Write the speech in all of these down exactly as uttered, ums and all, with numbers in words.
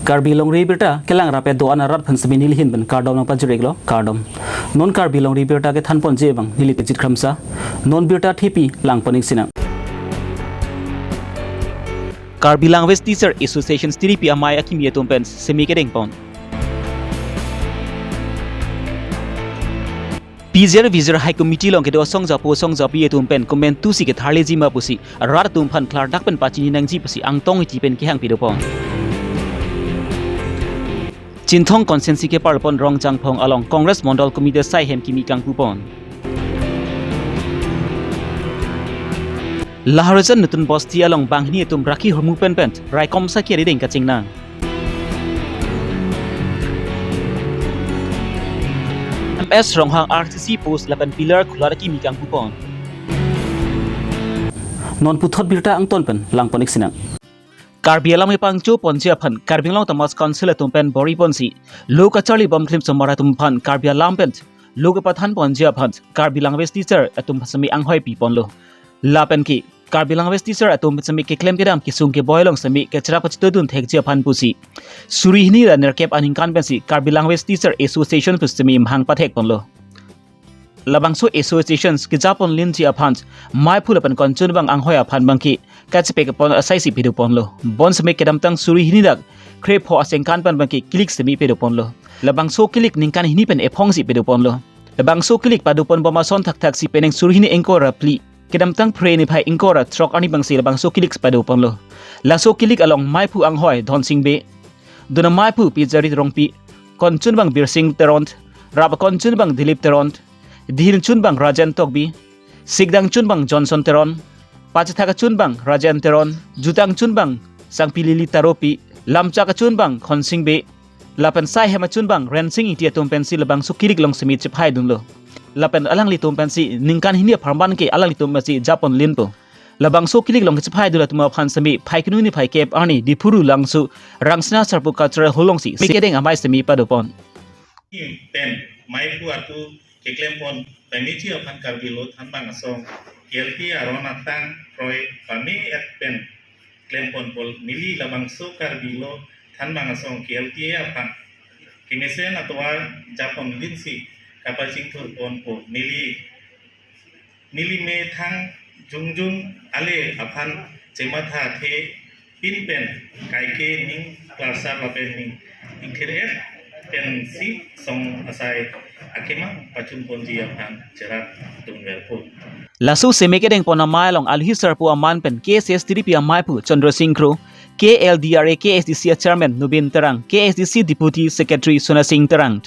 Karbi Longri Abirta kelang rap-et do-an arat aphan semi nelihin pen kardom nangpajir-iklo, kardom. Non Karbi Longri Abirta kethanponji abang neli Tejit Kramsa, non birta thepi langpon-ik sinang. Karbi Language Teacher Association tiripi amei akimi atum pen semi kedengpon. P Z V Z High Committee along kedo asong japo asong japi atum pen komantusi ketharleji ma pusi rat atum aphan klardak pen pachini nangji pusi Angtong Ingti pen kehang padopon. Chinthong constituency keparlopon Rongjangphong along Congress Mondol Committee asai hem kimi kangpupon. Lahorijan Nutun Bosti along banghini atum rakhi hormu penpen raikom saki arideng kachingnang. M S Ronghang R C C post lapen pillar khular kimi kangpupon. Non puthot birta angton pen langpon-ik sinang. Karbi alam kepangchoponji aphan Karbi Anglong Autonomous Council atum pen bor-iponsi lo kacharlibom klim osomar atum aphan Karbi alam pen lo kepathanponji aphan Karbi Language Teacher atum semi anghoi piponlo. Lapen ke Karbi Language Teacher atum semi keklem kedam kesung keboi along semi kecherap kachetudun thekji aphan pusi suri hini ra nerkep aningkan pensi Karbi Language Teacher Association pu semi mahang pathekponlo. Labangso associations kejaponlinji aphan maiphu lapen konchun abang anghoi aphan abangke kachepekpon asaisi padoponlo. Bonseme kedamtang suri hini dak krepho asengkan pen abangke kilik semi padoponlo. Labangso kilik ningkan hini pen ephongsi padoponlo. Labangso kilik padoponbom ason thakthaksi penang suri hini ingkoi ra phli, kedamtang Phre niphai ingkoi ra throk arni abangsi labangso kilik padoponlo. Laso kilik along maiphu anghoi Dhonsing Bey, dona maiphu Pijari Rongpi, konchun abang Birsing Teron, rap konchun abang Dilip Teron, dihin chun abang Rajen Tokbi, sikdang chun abang Johnson Teron, pachethak chun abang Rajen Teron, jutang chun abang Sangpi Lili Taropi, lamchak chun abang Khonsing Bey, lapen sai hem chun abang Rensing Ingti atum pensi labangso kilik along semi chephaidunlo. Lapen alanglitum pensi ningkan hini apharman ke alanglitum pensi japonlinpo. Labangso kilik along kechephai dun atum aphan semi phaikunu niphai kep arni Diphu Rulangso Rangsina Sarpo Cultural Hall alongsi semi kedeng amei semi padopon. Pen maiphu atu keklempon pameji aphan Karbi Lo Thanbang Asong K L T A aron atang kroi pame-et pen klemponpo. Neli labangso Karbi Lo Thanbang Asong K L T A aphan kemesen atovar japonlinsi kapachingthurponpo. Neli neli methang jongjong ale aphan chematha thepin pen kaike ning klarsar lapen ning ingthir-et pensi song asai akemang pachunponji aphan cherap tungverpo. Laso semi kedengpon amei along alohi sarpo aman pen K S S tiripi amaiphu Chandra Sing Kro, K L D R A K S D C achairman Nubin Terang, K S D C deputy secretary Sona Sing Terang,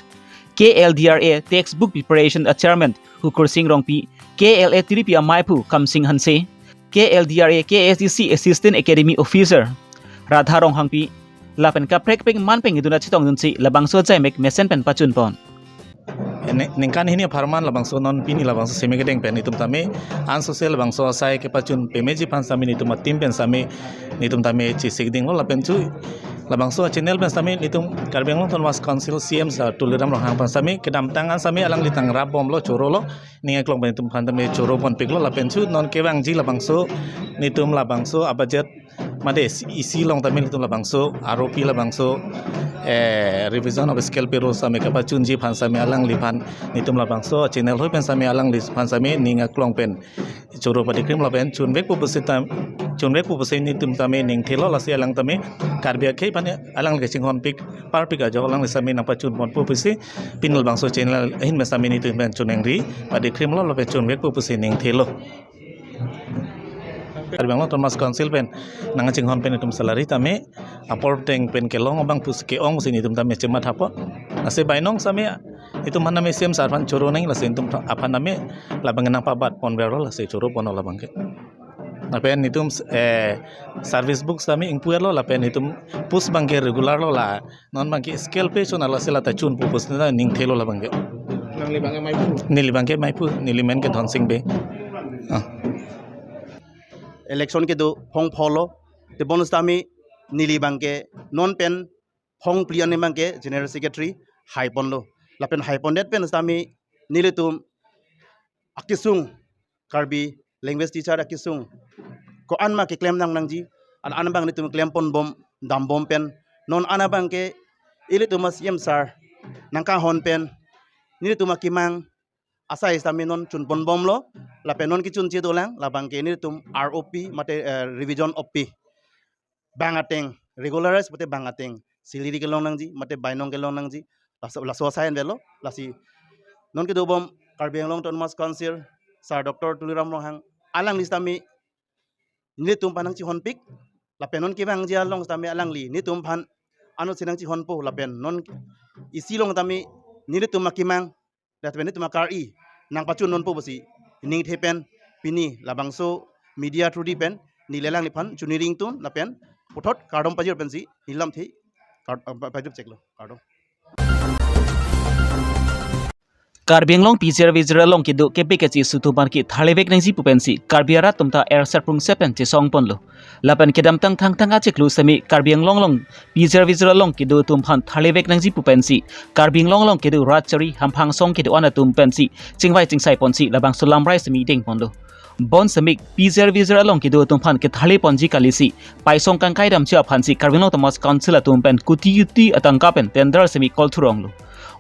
K L D R A textbook preparation achairman Hukur Sing Rongpi, K L A tiripi amaiphu Kamsing Hanse, K L D R A K S D C Assistant Academy Officer Radha Ronghangpi, lapen kaprek peng man peng idun achetongdunsi labangso jaimek mesen pen pachunpon. Ning-, ningkan hini apharman labangso non pini labangso semi kedeng pen itum tame ansose labangso asai kepachun pameji aphan semi nitum atim pen semi nitum tame chesikdinglo lapen chu labangso channel pen semi nitum Karbi Anglong Autonomous Council C M sir Tuliram Ronghang aphan semi kedamtang an semi alangli tang rapbomlo chorolo. Ning aklong pen itum aphan tame choroponpiklo lapen chu non kevangji labangso nitum labangso a budget made isi along tame nitum labangso aropi labangso, eh, revision of scale payroll semi kapachunji aphan semi alangliphan nitum labangso channel hoi pen semi alangliphan semi ning aklong pen choro padikrim lapen chunvekpo pusi tam, chunvekpo pusi nitum tame ningthelo lasi alang tame Karbi akhei aphan alang kachinghonpik parpik ajok alangli semi nangpachunponpo pusi pini labangso channel ahin pen semi nitum pen chunengri padikrimlo lapen chunvekpo pusi ningthelo. Karbi Anglong Autonomous Council pen nangchinghon pen itum salary tame apor teng pen kelong abang pusi ke-ong pusi nitum tame chemathapo. Lasi bainong semi itum aphan tame C M sir aphan choro nang lasi itum aphan tame labang nangpabatponverlo lasi choroponlo labangke. Lapen itum, eh, service book semi ingpuverlo lapen itum post abangke regular lo la non abangke scale pay chon arlo si lata chunpo pusi ningthelo labangke. Nangli abangke maiphu? Neli abangke maiphu, neli men ke Dhonsing Bey. Ah. Election kedo phong pholo, tebon sitame neli abangke non pen phong phli arni abangke General Secretary haiponlo. Lapen haipondet pen sitame nelitum akesung Karbi language teacher akesung ko-an ma keklem nang nangji, an an abang nitum klemponbom dambom pen non an abangke ilitum a-C M sir nangkahon pen nelitum akemang asai sitame non chunponbomlo, lapen non kechunche dolang, labangke nelitum R O P mate, eh, revision O P bang ateng, regularize pute bang ateng, salary kelong nangji mate bainong kelong nangji, laso, laso asai an velo. Lasi non kedobom Karbi Anglong Autonomous Council, Sir Doctor Tuliram Ronghang, alangli sitame nelitum aphan nangchehonpik, lapen non kevangji along sitame alangli nelitum aphan anutsi nangchehonpo, lapen non isi along sitame nelitum akemang, lapen nelitum akar-i nangpachun nonpo pusi ningthe pen pini labangso media through di pen neli alangliphan chuni ringtun lapen puthot kardom pajir pensi neli lamthe kar-, ah, pa-, pajir cheklo, kardom. Karbi Anglong P G R V G R along kedo kepi kechi aso atum aphan ke tharlevek nangji pu pensi Karbi arat atum ta er serprung sepen chesongponlo. Lapen kedamtang Thangthang achiklo sitame Karbi Anglong along P G R V G R along kedo atum aphan tharlevek nangji pu pensi Karbi Anglong along kedo rat chari hamphang asong kedo-an atum pensi chingvai chingsaiponsi labangso lamrai sitame dengponlo. Bonsitame P G R V G R along kedo atum aphan ketharleponji kalisi paisong kangkai damji aphansi Karbi Anglong Autonomous Council atum pen kuti kuti atangka pen tender sitame call thuronglo.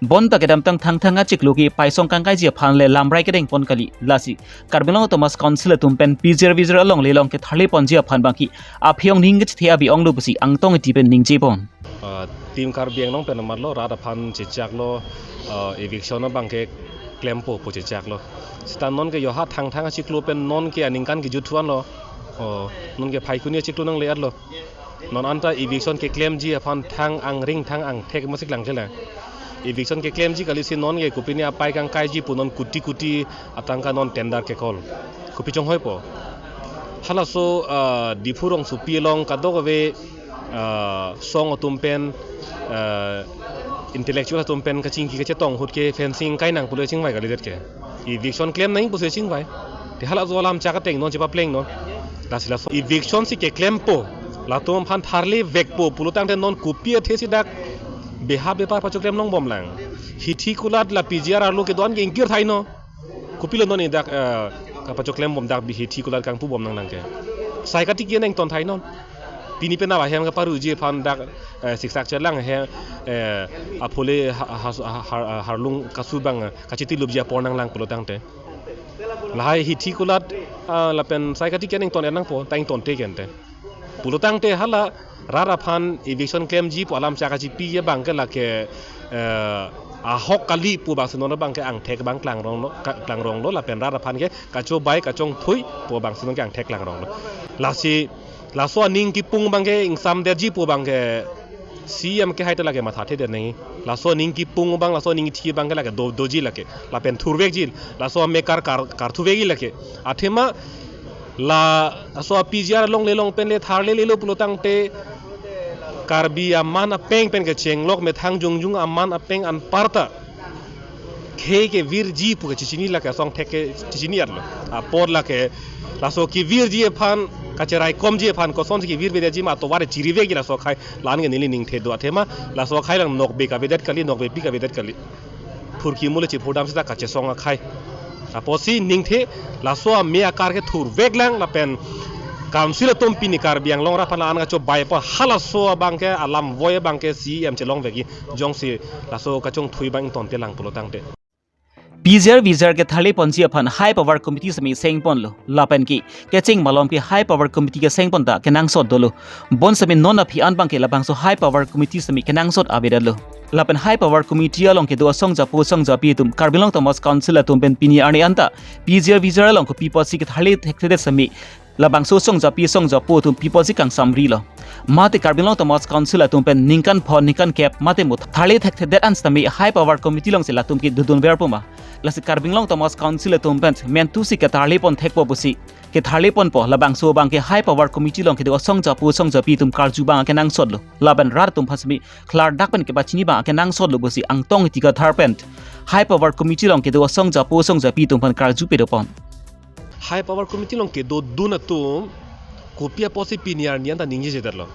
Bonta kedamtang Thangthang achiklo ke paisong kangkaiji aphan le lamrai kedengpon kali, lasi Karbi Anglong Autonomous Council atum pen P G R V G R along lelong ketharleponji aphan abangke aphi ong ning kechethe abi onglo pusi Angtong Engti pen ningjepon. Ah, Team Karbi Anglong pen amatlo, rat aphan chechaklo, ah, eviction abangke klempo pu chechaklo. Seta non ke yo ha Thangthang achiklo pen non ke aningkan kejut thuanlo. Oh, non ke Phaikuni achiklo nangle-etlo. Non anta eviction keklemji aphan thang angring thang angthek masi klangkle lang. Eviction keklemji kalisi non ke kopine apai kangkaiji pu non kuti kuti atangka non tender ke-call. Kopi chonghoipo. Halaso, ah, Diphu rongsopi along kadokave, ah, song atum pen, ah, intellectual atum pen kachingki kachetong ahut ke fencing kai nang pulo chingvai kalidet ke. Eviction klem nang pusi chingvai. Te halaso alam chak ateng non chepaplengnon. Lasi laso eviction si keklempo, latum aphan tharlevekpo pulotangte non kopi athesi dak beha bepar pachoklem longbomlang. Hithi kulat la P G R arlo kedo-an ke ingkir thainon. Kopilo non dak, eh, kapachoklembom dak bi hithi kulat kangpubom nangnang ke. Sai katiki nangton thainon. Pini penap ahem kaparuji aphan dak, eh, siksak chelang he, eh, aphole ha-, ha-, ha-, ha-, harlung kasu abang, eh, kachitilupji apor nanglang pulotangte. Lahai hithi kulat, ah, lapen sai katiki nangton-et nangpo, ta ingtonte kente. Pulotangte hala rat aphan eviction klemji pu alam chak kachipi abangke lake, eh, ahok kali pu abangsi non abangke angthek abang klangronglo, ka-, klangronglo lapen rat aphan ke kachobai kachongthui pu abangsi non ke angthek klangronglo. Lasi laso aning kipung abangke ingsamdetji pu abangke C M ke hai ta lake mathathedet nangji. Laso aning kipung abang, laso aning kithi abangke lake do, doji lake. Lapen thurvekji, laso amekar kar, karthuvekji lake. Athema la, laso a-P G R along lelong pen le tharlelelo pulotangte Karbi aman apeng pen kechenglok methang jongjung aman apeng anparta khei kevirji pu kechechini lake asong thek kechechini-etlo. Apot lake laso kevirji aphan kacheraikomji aphan kosonsi kevirvedetji ma atovar chirivekji laso akhai la-an ke neli ningthe do athema laso akhai lang nokbe kavedet kali, nokbepi kavedet kali. Phurkimo le chiphurdam seta kachesong akhai. Apotsi ningthe laso ame akar ke thurveklang lapen council atum pini Karbi Anglong rat aphan la-an kachobaipo halaso abangke alam voi abangke C M chelongvekji jongsi laso kachongthui abang ingtontelang pulotangte. P G R V G R ketharleponji aphan High Power Committee sitame sengponlo. Lapen ke kecheng malom ke High Power Committee kesengpon ta kenangsot dolo. Bonsitame non aphi an abangke labangso High Power Committee sitame kenangsot avedetlo. Lapen High Power Committee along kedo asong japo asong japi atum Karbi Anglong Autonomous Council atum pen pini arni anta P G R V G R along kopi apotsi ketharle thekthedet sitame labangso asong japi asong japo atum pi apotsi kangsamrilo. Mate Karbi Anglong Autonomous Council atum pen ningkan pho ningkan kep mate mo tharle thekthedet an sitame High Power Committee alongsi latum ke dodunverpo ma. Lasi Karbi Anglong Autonomous Council atum pen mentusi ketharlepon thekpo pusi ketharleponpo labangso abangke High Power Committee along kedo asong japo asong japi atum karju abang kenangsotlo. Lapen rat atum aphan sitame klardak pen kepachini abang kenangsotlo pusi Angtong Engti kathar pen High Power Committee along kedo asong japo asong japi atum aphan karju pedopon. High Power Committee along kedodun atum kopi apotsi pini arni anta ningjejedetlo.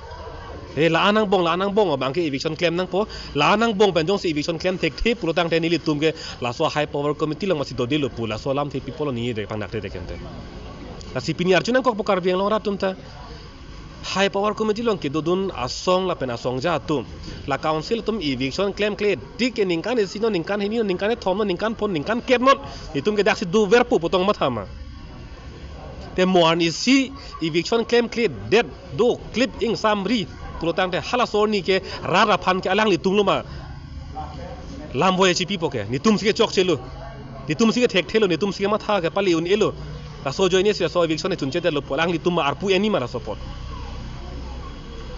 He la-an angbong, la-an angbong abangke eviction klem nangpo, la-an angbong pen jongsi eviction klem thekthe pulotangte nelitum ke laso High Power Committee along masi dodelo pu laso alamthe pi apotlo ningjedet pangdakte dekente. Lasi pini arju nangkokpo Karbi Anglong rat atum ta. High power committee along kedodun asong lapen asongja atum, la council atum eviction klemkledet ke ningkan isi non, ningkan hini non, ningkan kethom non, ningkan phongo, ningkan kep non, netum ke daksi doverpo pu tong mathama. Te mo arnisi eviction klemkledet, doklip ingsamri pulotangte halaso arni ke rat aphan ke alanglitum lo ma lamvoi chipipo ke? Netumsi ke chokchelo, netumsi ke thekthelo, netumsi ke matha ke pali un-elo. Laso ajoinesi laso eviction chunchedetlo pu alanglitum ma arpu eni ma laso apot?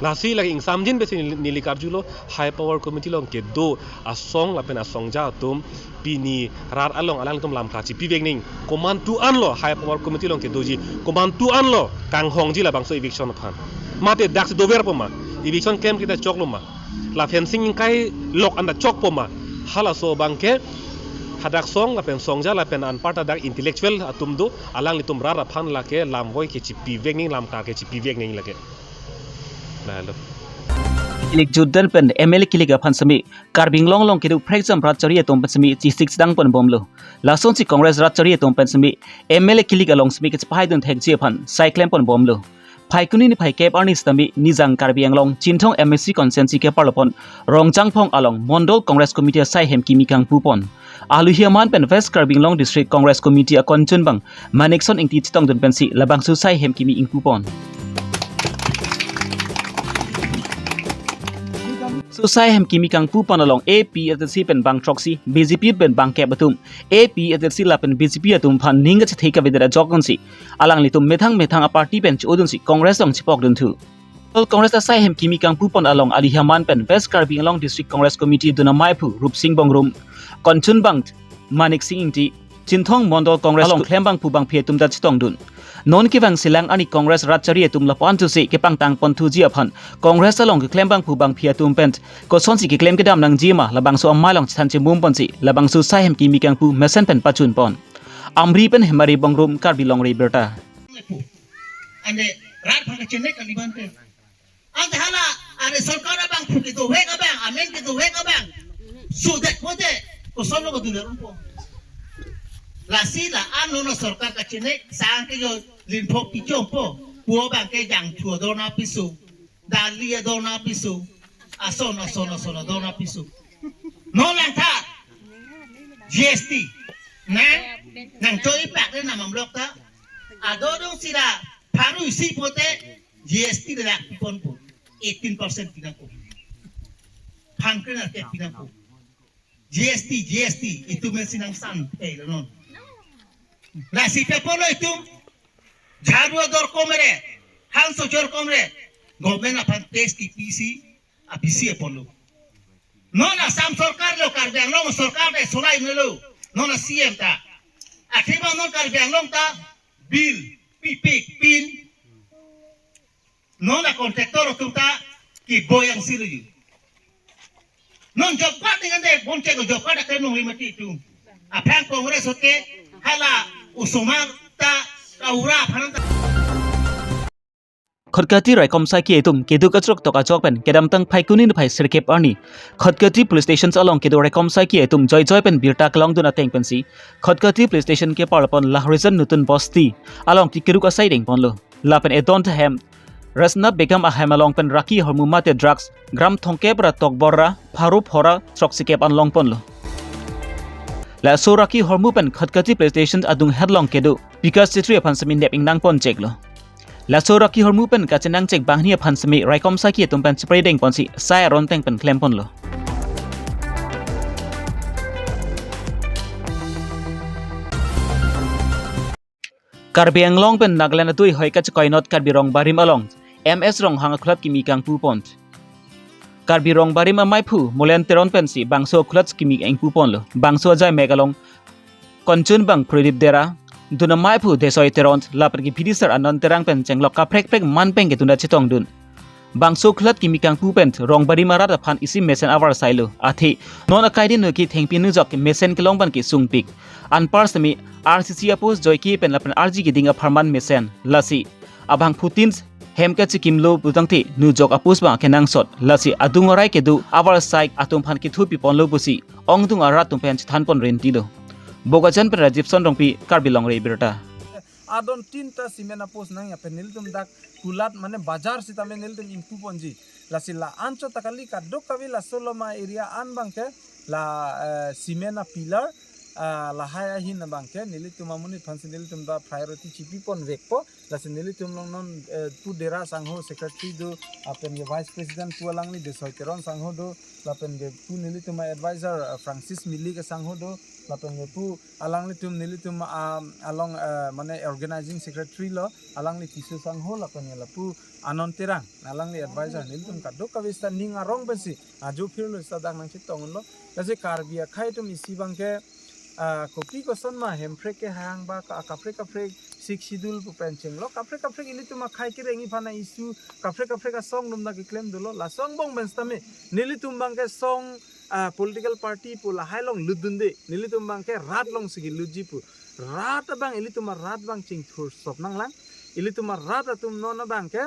Lasi lake ingsamjin pensi neli, neli karjulo, high power committee along kedo asong lapen asongja atum pini rat along alanglitum lam kachipivek nang. Komantu anlo high power committee along kedoji, komantu anlo kanghongji labangso eviction aphan? Mate daksi doverpo ma? Eviction klem kita choklo ma? La fencing ingkai lok anta chokpo ma? Halaso abang ke hadak song lapen songja lapen anparta dak intellectual atum do, alanglitum rat aphan lake lamvoi kechipivek nang, lam kachipivek nang lake. Lahelo. Kilik jutdan pen M L A kilik aphan semi Karbi Anglong along kedo phrekjam rat chari atum pen semi chisik chedang ponbomlo. Lasonsi Congress rat chari atum pen semi M L A kilik along semi kachepahaidun thekji aphan sai klem ponbomlo. Phaikuni niphai kep arni sitame Nijang Karbi Anglong Chinthong M A C constituency keparlopon Rongjangphong along Mondol Congress Committee asai hem kimi kangpupon. Aluhi aman pen West Karbi Anglong District Congress Committee akonchunbang Manikson Ingti chetongdun pensi labangso sai hem kimi ingpupon. So sai hem kimi kangpupon along A P H L C pen bang throksi, B J P pen bang kep atum, A P H L C lapen B J P atum aphan ning kachethe kavedet ajok dunsi alanglitum methang methang aparty pen chodunsi Congress along chepokdunthu. Tol Congress asai hem kimi kangpupon along aluhi aman pen West Karbi Anglong District Congress Committee dun amaiphu Rupsing Bongrung, konchunbang Manik Sing Ingti, Chinthong Mondol Congress along klembangphu bangphi atum ta chetongdun. Non kevang selang arni Congress rat chari atum lapu-an thusi kepangtang ponthuji aphan Congress along keklembangphu bangphi atum pen kosonsi keklem kedam nangji ma labangso amei along chethan chemum ponsi labangso sai hem kimi kangpu mesen pen pachunpon. Amri pen Hemari Bongrung, Karbi Longri Abirta. Ante rat aphan kachenek kali bante. Ante hala, ante sorkar abangphu kedovek abang, amen kedovek abang. Sudet pote, kosonlo kedun rumpo. Lasi la-an non sorkar kachenek, sang ke jo linphok kichompo. Pu abang ke jangthu ador nangpiso, dali ador nangpiso, ason ason ason ador nangpiso. Non langtha G S T nang, nangchoi pak le namam lok ta. Adodung sira pharo isi pote G S T de lak piponpo. Eighteen percent pinangpo. Phangkre na te pinangpo. G S T, G S T, itum men sinang san, eh, lo non. Lasi pepo lo itum, jharu ador komre, hanso jor komre, government aphan test T P C, a B C apon lo. Non Assam sorkar lo, Karbi Anglong sorkar de solai nelo, non a C M ta. Athema non Karbi Anglong ta, bill, pipik, pin, non a contractor atum ta keboi ang siluyu. Non job card dengan de bonche ko job card akan nung lima ti tu. Aphrang Congress hote hala osomar ta kaura aphan ta. Khatkhati raikom saiki atum kedo kachrok tok ajok pen kedamtang Phaikuni niphai sirkep arni Khatkhati police station along kedo raikom saiki atum joijoi pen birta kelongdun ateng pensi Khatkhati police station keparlopon Lahorijan Nutun Bosti along tikeruk asai dengponlo. Lapen edon ahem Rasna Begum ahem along pen raki hormu mate drugs gram thomkep ra tokbor ra pharo phongo ra throksikep an longponlo. Laso raki hormu pen Khatkhati police station adung hetlong kedo Bikash Chetri aphan semi nep ingnangpon cheklo. Laso raki hormu pen kachenang chek banghini aphan semi raikom saiki atum pen chepre dengponsi sai aron teng pen klemponlo. Karbi Anglong pen Nagaland adui hoi kachekoinot Karbi Rongbarim along M S Ronghang akhulat kimi kangpupon. Karbi Rongbarim amaiphu Mulen Teron pensi bangso akhulat kimi ingpuponlo. Bangso ajai mek along konchunbang Pradip Dera, dun amaiphu Desoi Teron, lapen kepidisar Anand Terang pen chenglok kaprek prek manpeng kedunda chetongdun. Bangso akhulat kimi kangpu pen Rongbarim arat aphan isi mesen avar sailo. Athe non akai din nuki thengpi nujok mesen kelong ban kesungpik. Anpar semi R C C a-post joike pen lapen arji keding apharman mesen. Lasi abangphutin hem kachekimlo putangte nujok a-post bang kenangsot. Lasi adung arai kedo avar saik atum aphan kethupiponlo pusi ongdung arat atum pen chethanpon rentilo. Bokajan pen Rajiv Son Rongpi, Karbi Longri Abirta. adon tinta cement a post nangji pen nelitum dak kulat mane bajar sitame nelitum ingpu ponji. Lasi la anchot ta kali, kadokave laso loma area an abangke la eh, cement a pillar ah, lahai ahin abangke nelitum amonit aphansi nelitum ta priority chipi ponvekpo. Lasi nelitum along non eh, pu Dera sangho secretary do, lapen ke vice president pu alangli Desoi Teron sangho do, lapen ke pu nelitum a advisor eh, Francis Mili ke sangho do, lapen ke pu alanglitum nelitum ah, along eh, mane organizing secretary lo, alangli Tisu sangho, lapen ke lapu Anon Terang, alangli advisor. Nelitum kadokave sita ning arong pensi ajo phirlo sita dak nangchetong unlo. Lasi Karbi akhei atum isi abangke ah, kopi koson ma Hemprek kehang ba ka- kaprek kaprek Sixth Schedule pu pen chenglok, kaprek kaprek ilitum akhei kereng iphan a issue, kaprek kaprek asong atum ta keklem dolo. Laso angbong pen sitame nelitum abangke song ah, political party pu lahai along lutdunde, nelitum abangke rat alongsi kelutji pu. Rat abang, ilitum arat abang chingthur sop nanglang. Ilitum arat atum non abangke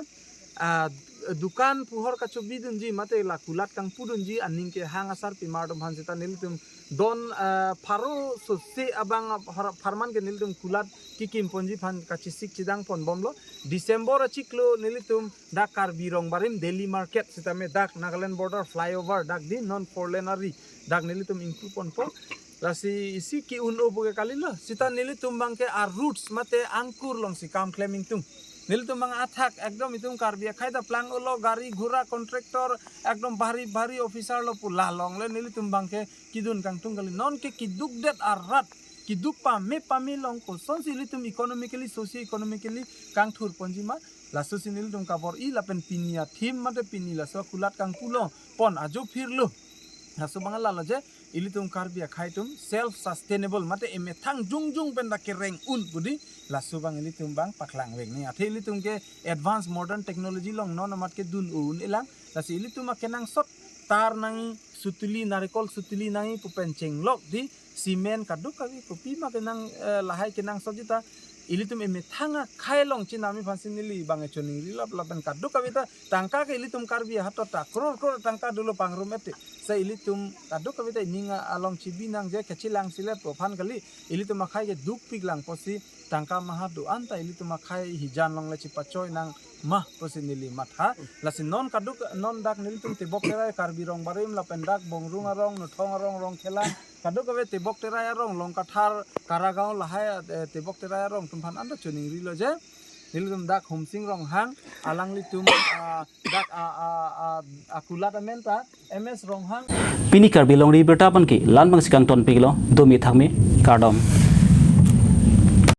ah, dukan puhor kachobidunji mate la kulat kangpudunji aning kehang asarpimar atum aphan sita nelitum don ah, pharo sose abang phar- pharman ke nelitum kulat kekim ponji aphan kachesik chedang ponbomlo. December achiklo nelitum dak Karbi Rongbarim Daily Market sitame dak Nagaland border flyover dak di non four lane ari dak nelitum ingpu ponpo. Lasi isi ke-un-o pu ke kalilo. Sita nelitum abangke a roots mate angkur alongsi kam klem ingtung. Nelitum abang athak ekdom itum Karbi akhei ta plang-olo, gari ghura contractor ekdom bhari bhari officer lo pu la along le nelitum abangke kedun kangtung kali. Non ke keduk det arat, keduk pame pame along kosonsi ilitum economically, socio economically kangthur ponji ma, lasosi nelitum kabor-i lapen pini a theme mate pini laso kulat kangpu along pon ajo phirlo. Laso abang lalo je ilitum Karbi akhei atum self sustainable mate emethang jongjong pen ta kereng un pu di, laso abang ilitum abang paklang vek ni. Athe ilitum ke advanced modern technology along non amat kedun un-elang. Lasi ilitum akenangsot tar nangji, sutuli, narekol sutuli nangji pu pen chenglok di, cement kadokave kopi ma kenang eh, lahai kenangsot sita ilitum emethang akhei along chinami aphansi neli abang choningrilo. Lapen kadokave ta tangka ke ilitum Karbi ahatot ta crore crore tangka dolo pangrum ete. Sa ilitum kadokave ta ining along chibi nangji, kachelang silet pu aphan kali, ilitum akhei ke dukpik lang pusi tangka maha do-an ta ilitum akhei hijan along le chipachoi nang ma pusi neli matha. Lasi non kaduk non dak nelitum Tebok Terai, Karbi Rongbarim lapen dak Bongrung arong, Nothong arong, Rongkhelang, kadokave Tebok Terai arong, Longkathar, Karagaon lahai eh, Tebok Terai arong atum aphan anta choningrilo je nelitum dak Humsing Ronghang alanglitum ah, dak ah, ah, ah, akulat amen ta M S Ronghang. Pini Karbi Longri Abirta pen ke la-an abangsi kangtonpiklo, domi thakmi, kardom.